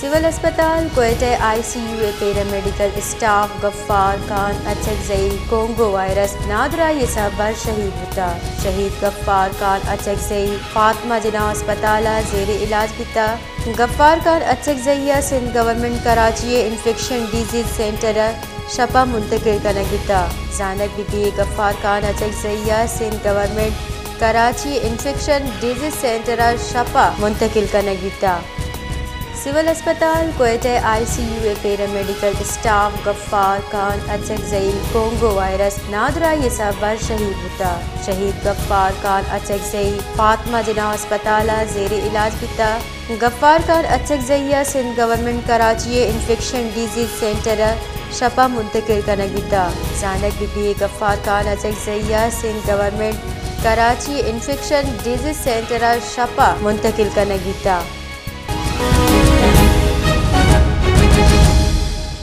سول ہسپتال کوئٹہ آئی سی یو ءِ paramedical staff Ghaffar خان Achakzai Congo virus نادراہی ءِ سبب ءَ شہید بوتگ۔ شہید غفار خان اچکزئی فاطمہ جناح ہسپتال ءَ زیر علاج بیتگ۔ غفار خان اچکزئی ءَ سندھ گورنمنٹ کراچی ءِ انفیکشن ڈیزیز سینٹر ءَ شپ ءَ منتقل کنگ بیتگ۔ زانگ بیتگ غفار خان اچکزئی ءَ سندھ گورنمنٹ کراچی انفیکشن ڈیزیز سینٹر ءَ شپ ءَ منتقل کنگ بیتگ۔ سول ہسپتال کوئٹہ آئی سی یو ءِ پیرامیڈیکل اسٹاف غفار خان اچکزئی کونگو وائرس نادراہی ءِ سبب ءَ شہید بوتگ۔ شہید غفار خان اچکزئی فاطمہ جناح ہسپتال ءَ زیر علاج بیتگ۔ غفار خان اچکزئی ءَ سندھ گورنمنٹ کراچی ءِ انفیکشن ڈیزیز سینٹر ءَ شپ ءَ منتقل کنگ بیتگ۔ زانگ بیتگ غفار خان اچکزئی ءَ سندھ گورنمنٹ کراچی انفیکشن ڈیزیز سینٹر ءَ شپ ءَ منتقل کنگ بیتگ۔